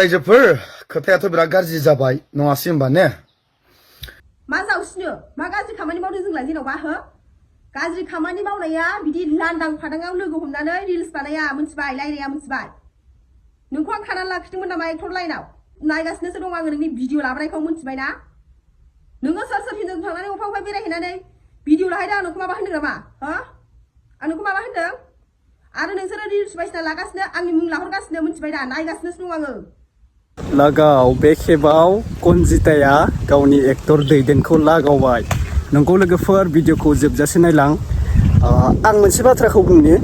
रायजोफोर खोथायाथ' बिराद गाज्रि जाबाय नङासै होमबा ने मा जावसिनो मा गाज्रि खामानि मावदों जोंलाय जेन'बा हो गाज्रि खामानि मावनाया बिदि लांदां फादाङाव लोगो हमनानै रिल्स बानाया मिथिबाय रायलाया मिथिबाय नोंखौ आं खानानै लाखिदोंमोन नामा एक्टर लाइनाव नायगासिनोसो दं आङो नोंनि भिडिअ लाबोनायखौ मिथिबाय ना नोङो सोर सोर हिनजावजों थांनानै अफा बेरायहैनानै भिडिअ लाहैदों आं नोंखौ माबा होनदों नामा हो आं नोंखौ माबा होनदों आरो नोंसोरो रिल्स बायसिना लागासिनो आंनि मुं लाहरगासिनो मिथिबाय दा नायगासिनोसो दं आङो लागाव बे खेबाव कनजिताया गावनि एक्टर दैदेनखौ लागावबाय नोंखौ लोगोफोर भिडिअखौ जोबजासे नायलां आं मोनसे बाथ्राखौ बुंनि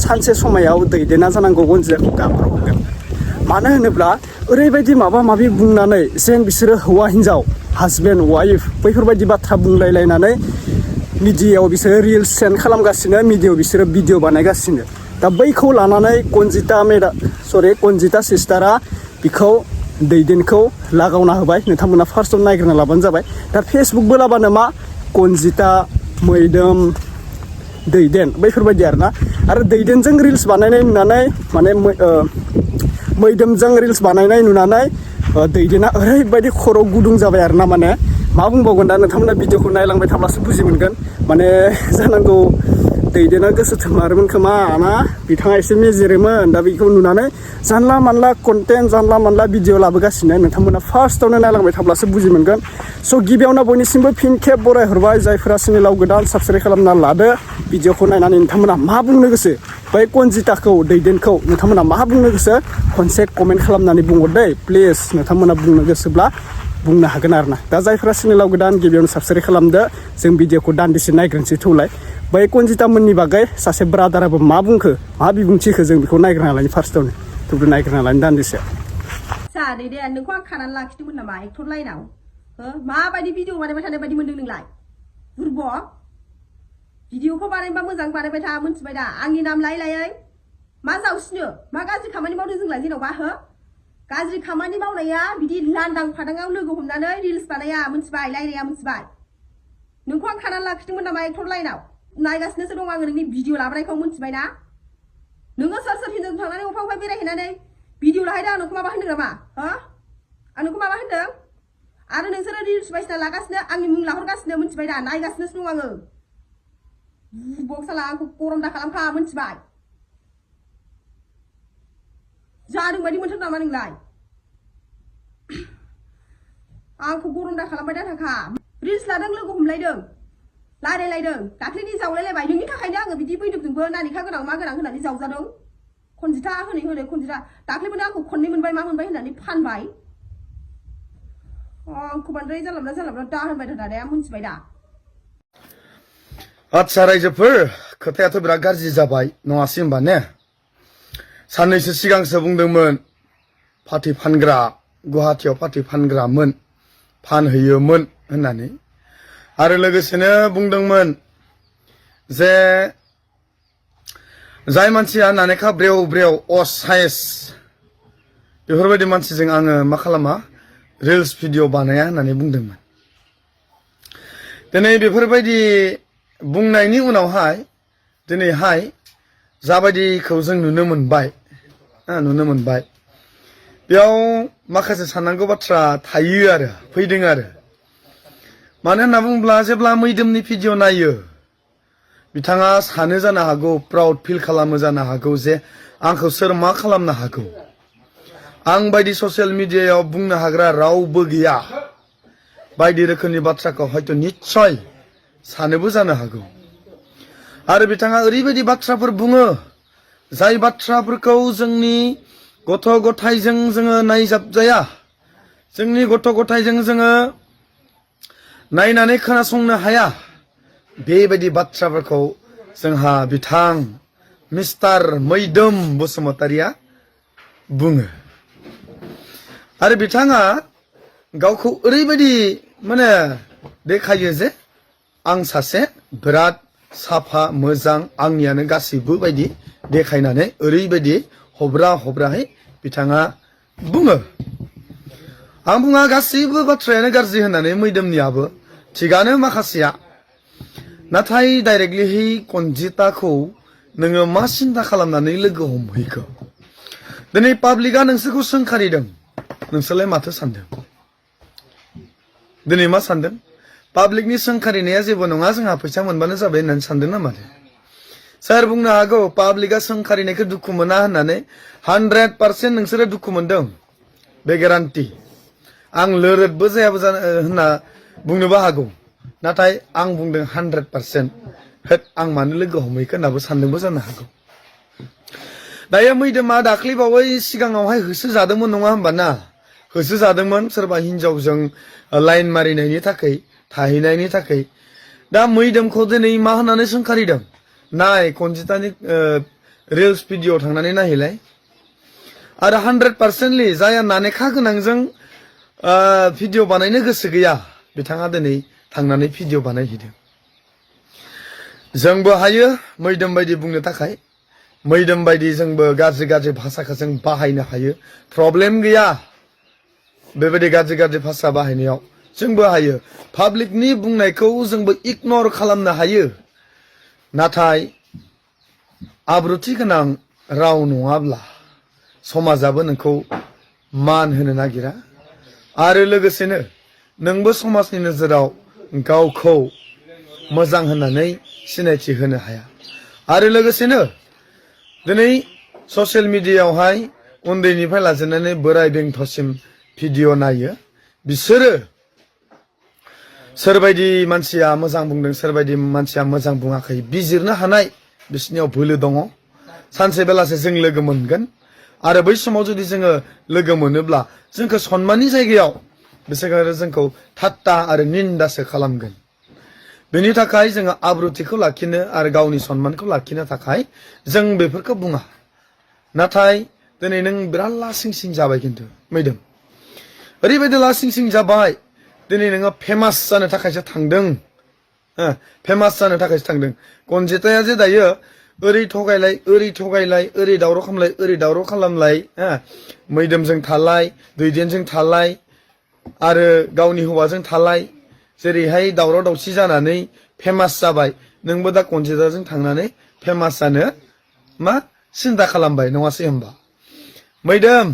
सानसे समायाव दैदेना जानांगौ कनजिताखौ गाब्रबगोन मानो होनोब्ला ओरैबायदि माबा माबि बुंनानै जेन बिसोरो हौवा हिन्जाव हासबेन्ड वाइफ बैफोरबायदि बाथ्रा बुंलायलायनानै मिडियायाव बिसोरो रिल्स सेन्ड खालामगासिनो मिडियायाव बिसोरो भिडिअ बानायगासिनो दा बैखौ लानानै कनजिता सिस्टारा बिखौ दैदेनखौ लागावना होबाय नोंथांमोना फार्स्टआव नायग्रोना लाबानो जाबाय दा फेसबुकबो लाबानो मा कनजिता मैदोम दैदेन बैफोरबायदि आरो दैदेनजों रिल्स बानायनाय नुनानै माने मैदोमजों रिल्स बानायनाय नुनानै दैदेना ओरैबायदि खर' गुदुं जाबाय आरोना माने मा बुंबावगोन दा नोंथांमोना भिडिअखौ नायलांबाय थाब्लासो बुजि मोनगोन माने जानांगौ दैदेना गोसो थोमारोमोन खोमा ना बिथाङा एसे मेजेरोमोन दा बेखौ नुनानै जानला मानला कन्टेन्ट जानला मानला भिडिअ लाबोगासिनो नोंथांमोना फार्स्टआवनो नायलांबाय थाब्लासो बुजि मोनगोन स' गिबियावनो बयनिसिमबो फिन खेब बरायहरबाय जायफोरा चेनेलाव गोदान साबस्क्राइब खालामना लादो भिडिअखौ नायनानै नोंथांमोना मा बुंनो गोसो बै कनजिताखौ दैदेनखौ नोंथांमोना मा बुंनो गोसो खनसे कमेन्ट खालामनानै बुंहरदै प्लिज नोंथांमोना बुंनो गोसोब्ला बुंनो हागोन आरोना दा जायफोरा चेनेलाव गोदान गिबियावनो साबस्क्राइब खालामदो जों भिडिअखौ दान्दिसे नायग्रोनोसै थौलाय बै कनजिता मोननि बागै सासे ब्रादाराबो मा बुंखो मा बिबुंथि होखो जों बेखौ नायग्रोना लानि फार्स्टआवनो थौदो नायग्रोना लानि दान्दिसे दे नोंखौ आं खानानै लाखिदोंमोन नामा एक्टर लाइनाव हो माबायदि भिडिअ बानायबाय थानाय बायदि मोनदों नोंलाय बुरबक भिडिअखौ बानायबा मोजां बानायबाय था मिथिबाय दा आंनि नाम लायै मा जावसिनो मा गाज्रि खामानि मावदों जोंलाय जेन'बा हो गाज्रि खामानि मावनाया बिदि लांदां फादाङाव लोगो हमनानै रिल्स बानाया मिथिबाय रायलाया मिथिबाय नोंखौ आं खानानै लाखिदोंमोन नामा एक्टर लाइनाव नायगासिनोसो दं आङो नोंनि भिडिअ लाबोनायखौ मिथिबाय ना नोङो सोर सोर हिनजावजों थांनानै अफा बेरायहैनानै भिडिअ लाहैदों आं नोंखौ माबा होनदों नामा हो आं नोंखौ माबा होनदों आरो नोंसोरो रिल्स बायसिना लागासिनो आंनि मुं लाहरगासिनो मिथिबाय दा नायगासिनोसो दं आङो बक्साला आंखौ गरम दा खालामखा मिथिबाय जादों बायदि मोनथार नामा नोंलाय आंखौ गरम दा खालामबाय दा थाखा रिल्स लादों लोगो हमलायदों रायलायलायदों दाख्लैनि जावलायलायबाय नोंनि थाखायनो आङो बिदि बैदोंबो नानिखा गोनां मा गोनां होननानै जावजादों कनजिता होनै कनजिता दाख्लैबो आंखौ खननै मोनबाय मा मोनबाय होननानै फानबाय आंखौ बांद्राय जानला दा होनबाय थादाया मिथिबाय दा आदसा रायजोफोर खोथायाथ' बिराद गाज्रि जाबाय नङासै होमबा ने साननैसो सिगांसो बुंदोंमोन पार्टि फानग्रा गुवाहाटीयाव पार्टि फानग्रामोन फानहैयोमोन होननानै आरो लोगोसेनो बुंदोंमोन जे जाय मानसिया नानेखा ब्रेव असाइस बेफोरबायदि मानसिजों आङो मा खालामा रिल्स भिडिअ बानाया होननानै बुंदोंमोन दिनै बेफोरबायदि बुंनायनि उनावहाय दिनैहाय जाबायदिखौ जों नुनो मोनबाय बेयाव माखासे साननांगौ बाथ्रा थायो आरो फैदों आरो मानो होनना बुङोब्ला जेब्ला मैदोमनि भिडिअ नायो बिथाङा सानो जानो हागौ प्राउड फिल खालामो जानो हागौ जे आंखौ सोर मा खालामनो हागौ आं बायदि ससियेल मिडियायाव बुंनो हाग्रा रावबो गैया बायदि रोखोमनि बाथ्राखौ हयथ' निस्सय सानोबो जानो हागौ आरो बिथाङा ओरैबायदि बाथ्राफोर बुङो जाय बाथ्राफोरखौ जोंनि गथ' गथायजों जोङो नायजाबजाया जोंनि गथ' गथायजों जोङो नायनानै खोनासंनो हाया बेबायदि बाथ्राफोरखौ जोंहा बिथां मिस्टार मैदोम बसुमतारिया बुङो आरो बिथाङा गावखौ ओरैबायदि माने देखायो जे आं सासे बिराद साफा मोजां आंनियानो गासैबो बायदि देखायनानै ओरैबायदि हब्राहै बिथाङा बुङो आं बुङा गासैबो बाथ्रायानो गाज्रि होननानै मैदोमनियाबो थिगानो माखासेया नाथाय डाइरेक्टलिहै कनजिताखौ नोङो मा सिन्था खालामनानै लोगो हमहैखो दिनै पाब्लिकआ नोंसोरखौ सोंखारिदों नोंसोरलाय माथो सानदों दिनै मा सानदों पाब्लिकनि सोंखारिनाया जेबो नङा जोंहा फैसा मोनबानो जाबाय होननानै सानदों ना माथो सोर बुंनो हागौ पाब्लिकआ सोंखारिनायखौ दुखु मोना होननानै 100% नोंसोरो दुखु मोनदों बे गेरान्टि आं लोरदबो जायाबो होनना बुंनोबो हागौ नाथाय आं बुंदों 100% होद आं मानो लोगो हमहैखो होननाबो सानदोंबो जानो हागौ दायो मैदोमा दाख्लैबावै सिगाङावहाय होसोजादोंमोन नङा होमबा ना होसोजादोंमोन सोरबा हिनजावजों लाइन मारिनायनि थाखाय थाहैनायनि थाखाय दा मैदोमखौ दिनै मा होननानै सोंखारिदों नाय कनजितानि रिल्स भिडिअ थांनानै नायहैलाय आरो 100%ly जाया नानेखा गोनांजों भिडिअ बानायनो गोसो गैया बिथाङा दिनै थांनानै भिडिअ बानायहैदों जोंबो हायो मैदोम बायदि बुंनो थाखाय मैदोम बायदि जोंबो गाज्रि गाज्रि भाषाखौ जों बाहायनो हायो प्रब्लेम गैया बेबायदि गाज्रि गाज्रि भाषा बाहायनायाव जोंबो हायो पाब्लिकनि बुंनायखौ जोंबो इगनर खालामनो हायो नाथाय आब्रुथि गोनां राव नङाब्ला समाजाबो नोंखौ मान होनो नागिरा आरो लोगोसेनो नोंबो समाजनि नोजोराव गावखौ मोजां होननानै सिनायथि होनो हाया आरो लोगोसेनो दिनै ससियेल मिडियायावहाय उन्दैनिफ्राय लाजेननानै बोराय बेंथ'सिम भिडिअ नायो बिसोरो सोरबायदि मानसिया मोजां बुंदों सोरबायदि मानसिया मोजां बुङाखै बिजिरनो हानाय बिसोरनियाव बोलो दङ सानसे बेलासे जों लोगो मोनगोन आरो बै समाव जुदि जोङो लोगो मोनोब्ला जोंखौ सन्माननि जायगायाव बिसोरो जोंखौ ठाट्टा आरो निन्दासो खालामगोन बेनि थाखाय जोङो आब्रुथिखौ लाखिनो आरो गावनि सन्मानखौ लाखिनो थाखाय जों बेफोरखौ बुङा नाथाय दिनै नों बिराद लासिं सिं जाबाय खिन्थु मैदोम ओरैबायदि लासिं सिं जाबाय दिनै नोङो फेमास जानो थाखायसो थांदों फेमास जानो थाखायसो थांदों कनजिताया जे दायो ओरै थगायलाय ओरै दावराव खालामलाय मैदोमजों थालाय दैदेनजों थालाय आरो गावनि हौवाजों थालाय जेरैहाय दावराव दावसि जानानै फेमास जाबाय नोंबो दा कनजिताजों थांनानै फेमास जानो मा सिन्था खालामबाय नङासै होमबा मैदोम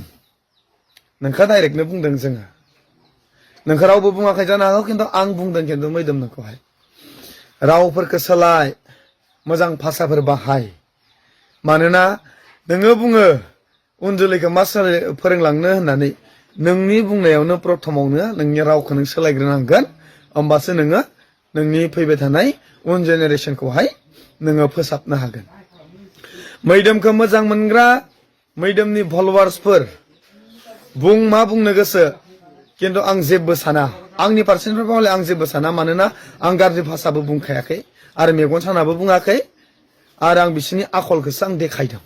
नोंखौ डाइरेक्टनो बुंदों जोङो नोंखौ रावबो बुङाखै जानो हागौ खिन्थु आं बुंदों खिन्थु मैदोम नोंखौहाय रावफोरखौ सोलाय मोजां भाषाफोर बाहाय मानोना नोङो बुङो उन जोलैखौ मा फोरोंलांनो होननानै नोंनि बुंनायावनो प्रथमावनो नोंनि रावखौ नों सोलायग्रोनांगोन होमबासो नोङो नोंनि फैबाय थानाय उन जेनेरेसनखौहाय नोङो फोसाबनो हागोन मैदोमखौ मोजां मोनग्रा मैदोमनि फलोवार्सफोर बुं मा बुंनो गोसो खिन्थु आं जेबो साना आंनि फारसेनिफ्राय हले आं जेबो साना मानोना आं गाज्रि भाषाबो बुंखायाखै आरो मेगन सानाबो बुङाखै आरो आं बिसोरनि आखलखौसो आं देखायदों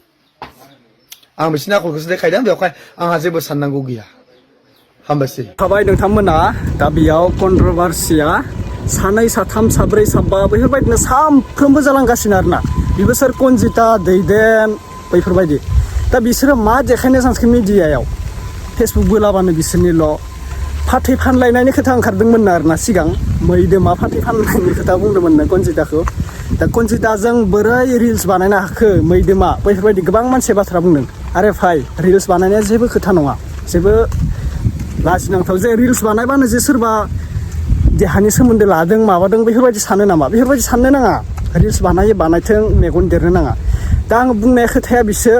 आं बिसोरनि आखलखौसो देखायदों बेवहाय आंहा जेबो साननांगौ गैया हामबायसै थाबाय नोंथांमोना दा बेयाव कन्ट्रभार्सिया सानै साथाम साब्रै साबा बेफोरबायदिनो सामफ्रोमबो जालांगासिनो आरोना बेबो सोर कनजिता दैदेन बैफोरबायदि दा बिसोरो मा देखायनो सानखो मिडियायाव फेसबुक बोलाबानो बिसोरनिल' फाथै फानलायनायनि खोथा ओंखारदोंमोन आरोना सिगां मैदोमा फाथै फानलायनायनि खोथा बुंदोंमोन कनजिताखौ दा कनजिताजों बोरै रिल्स बानायनो हाखो मैदोमा बैफोरबायदि गोबां मानसिया बाथ्रा बुंदों आरे भाइ रिल्स बानायनाया जेबो खोथा नङा जेबो लाजिनांथाव जे रिल्स बानायबानो जे सोरबा देहानि सोमोन्दो लादों माबादों बेफोरबायदि सानो नामा बेफोरबायदि साननो नाङा रिल्स बानायथों मेगन देरनो नाङा दा आं बुंनाय खोथाया बिसोर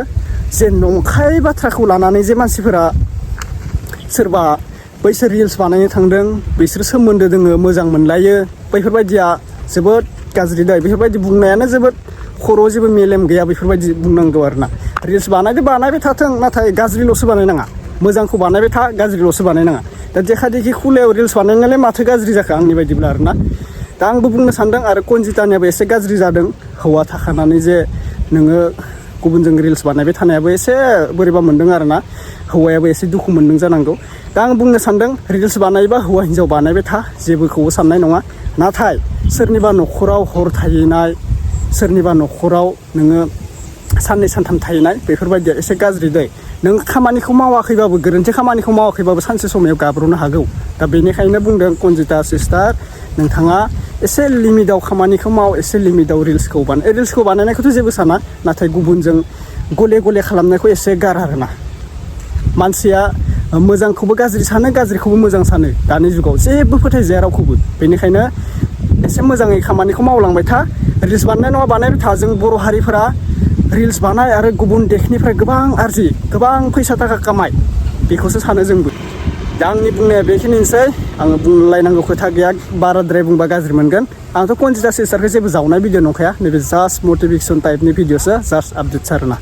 जे नंखाय बाथ्राखौ लानानै जे मानसिफोरा सोरबा बैसोर रिल्स बानायनो थांदों बिसोर सोमोन्दो दोङो मोजां मोनलायो बैफोरबायदिया जोबोद गाज्रि दै बेफोरबायदि बुंनायानो जोबोद खर'आव जेबो मेलेम गैया बेफोरबायदि बुंनांगौ आरोना रिल्स बानायबाय थाथों नाथाय गाज्रिल'सो बानायनाङा मोजांखौ बानायबाय था गाज्रिल'सो बानायनाङा दा देखा देखि खुलायाव रिल्स बानायनायालाय माथो गाज्रि जाखो आंनि बायदिब्ला आरोना दा आंबो बुंनो सानदों आरो कनजितानियाबो एसे गाज्रि जादों हौवा थाखानानै जे नोङो गुबुनजों रिल्स बानायबाय थानायाबो एसे बोरैबा मोनदों आरोना हौवायाबो एसे दुखु मोनदों जानांगौ दा आं बुंनो सानदों रिल्स बानायबा हौवा हिन्जाव बानायबाय था जेबोखौबो साननाय नङा नाथाय सोरनिबा न'खराव हर थाहैनाय सोरनिबा न'खराव नोङो साननै सानथाम थाहैनाय बेफोरबायदिया एसे गाज्रि दै नों खामानिखौ मावाखैबाबो गोरोन्थि खामानिखौ मावाखैबाबो सानसे समाव गाब्र'नो हागौ दा बेनिखायनो बुंदों कनजिता सिस्टार नोंथाङा एसे लिमिटआव खामानिखौ माव एसे लिमिटआव रिल्सखौ बानायनायखौथ' जेबो साना नाथाय गुबुनजों गले गले खालामनायखौ एसे गार आरोना मानसिया मोजांखौबो गाज्रि सानो गाज्रिखौबो मोजां सानो दानि जुगाव जेबो फोथायजाया रावखौबो बेनिखायनो एसे मोजाङै खामानिखौ मावलांबाय था रिल्स बानायनाय नङा बानायबाय था जों बर' हारिफोरा रिल्स बानाय आरो गुबुन देशनिफ्राय गोबां आरजि गोबां फैसा थाखा कामाय बेखौसो सानो जोंबो दा आंनि बुंनाया बेखिनिसै आङो बुंलायनांगौ खोथा गैया बाराद्राय बुंबा गाज्रि मोनगोन आंथ' कनजिता सिस्टारखौ जेबो जावनाय भिडिअ नंखाया नैबे जास्ट मटिभेसन टाइपनि भिडिअसो जास्ट आपडेट्स आरोना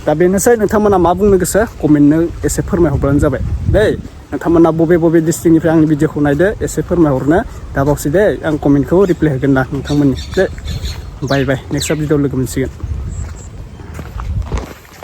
दा बेनोसै नोंथांमोना मा बुंनो गोसो कमेन्टनो एसे फोरमायहरब्लानो जाबाय दै नोंथांमोना बबे बबे डिस्ट्रिक्टनिफ्राय आंनि भिडिअखौ नायदो एसे फोरमायहरनो दाबावसै दे आं कमेन्टखौ रिप्लाय होगोन ना नोंथांमोननि दे बाय बाय नेक्स्ट भिडिअ लोगो मोनसिगोन